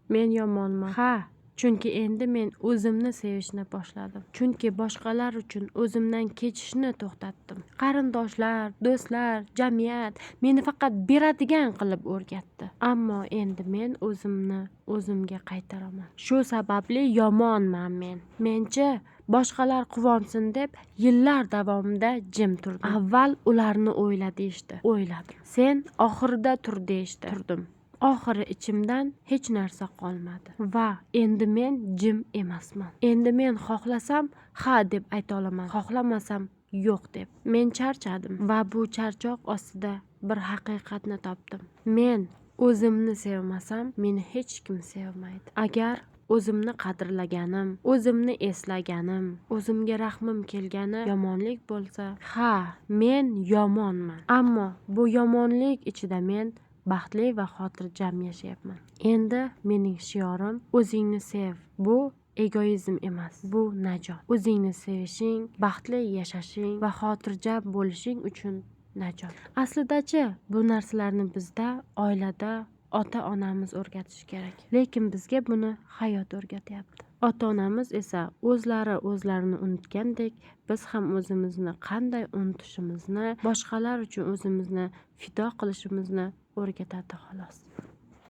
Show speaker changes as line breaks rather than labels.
Men yomonman. Ha, chunki endi men o'zimni sevishni boshladim. Chunki boshqalar uchun o'zimdan kechishni to'xtatdim. Qarindoshlar, do'stlar, jamiyat meni faqat beradigan qilib o'rgatdi. Ammo endi men o'zimni o'zimga qaytaraman. Shu sababli yomonman men. Menchi boshqalar quvonsin deb yillar davomida jim turdim. Avval ularni o'yla deyishdi. O'yladim. Sen oxirida tur deyishdi. Turdim. Oxiri ichimdan hech narsa qolmadi va endi men jim emasman. Endi men xohlasam ha deb ayta olaman, xohlamasam yo'q deb. Men charchadim va bu charchoq ostida bir haqiqatni topdim. Men o'zimni sevmasam, meni hech kim sevmaydi. Agar o'zimni qadrlaganim, o'zimni eslaganim, o'zimga rahmim kelgani yomonlik bo'lsa, ha, men yomonman. Ammo bu yomonlik ichida men baxtli va xotirjam yashayapman. Endi mening shiorim: o'zingni sev. Bu egoizm emas, bu najot. O'zingni sevishing, baxtli yashashing va xotirjam bo'lishing uchun najot. Aslidachi bu narsalarni bizda oilada ota-onamiz o'rgatishi kerak. Lekin bizga buni hayot o'rgatyapti. Ota-onamiz esa o'zlari o'zlarini unutgandek, biz ham o'zimizni qanday unutishimizni, boshqalar uchun o'zimizni fido qilishimizni o'rgatadi xolos.